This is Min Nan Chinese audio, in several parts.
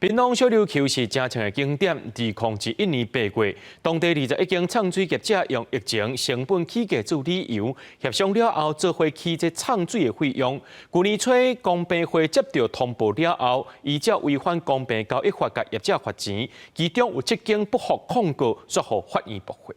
屏東小琉球是誠正的景點，2011年8月，當地21間藏水業者用疫情成本起價做理由，協商了後，做伙起這藏水的費用。舊年初公平會接到通報了後，依照違反公平交易法，共業者罰錢，其中有七間不服控告，煞予法院駁回。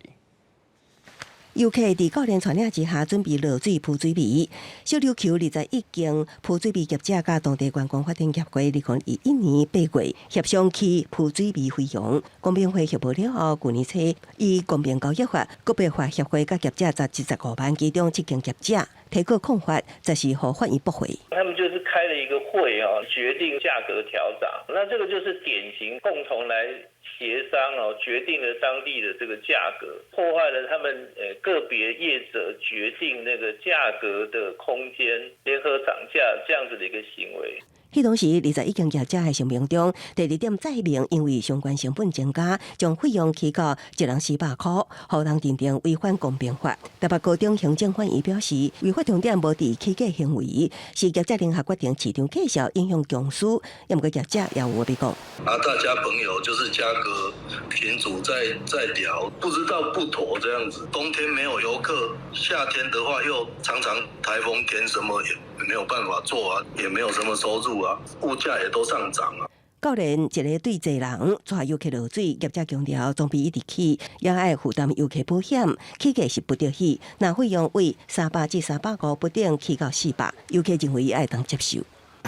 遊客佇教練帶領之下，準備落水浮水湳。小琉球21間浮水湳業者佮當地觀光發展協會，2021年8月協商起浮水湳費用。公平會協報了後，舊年初依公平交易法，閣被罰協會佮業者75萬，其中七間業者提告控法，則是予法院駁回。他們就是開了一個會哦，決定價格調漲。那這個就是典型共同來協商哦，決定了當地的這個價格，破壞了他們個別業者決定那個價格的空間，聯合漲價這樣子的一個行為。彼當時21間業者的聲明中，第二點載明，因為相關成本增加，將費用起到一人400箍，予人認定違反公平法。台北高等行政法院表示，違法重點無佇起價行為，是業者聯合決定市場價數影響公司，毋過業者也有話欲講。啊，大家朋友就是價格群組在聊，不知道不妥這樣子。冬天沒有遊客，夏天的話又常常颱風天，什麼也沒有辦法做啊，也沒有什麼收入啊，物價也都上漲啊。教練一個對濟人帶遊客落水，業者強調裝備一直起，也愛負擔遊客保險，起價是不得已。若費用為300至350不等，起到400，遊客認為會當接受。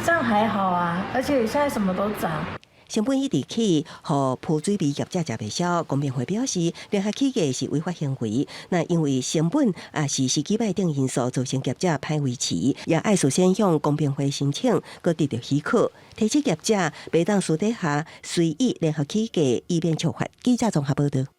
這樣還好啊，而且現在什麼都漲。成本一直起，予浮水湳業者食袂消。公平會表示，聯合起價是違法行為。那因為成本抑是時機䆀等因素造成業者歹維持，也愛事先向公平會申請，閣得到許可。提醒業者袂當私底下隨意聯合起價，以免觸法。記者綜合報道。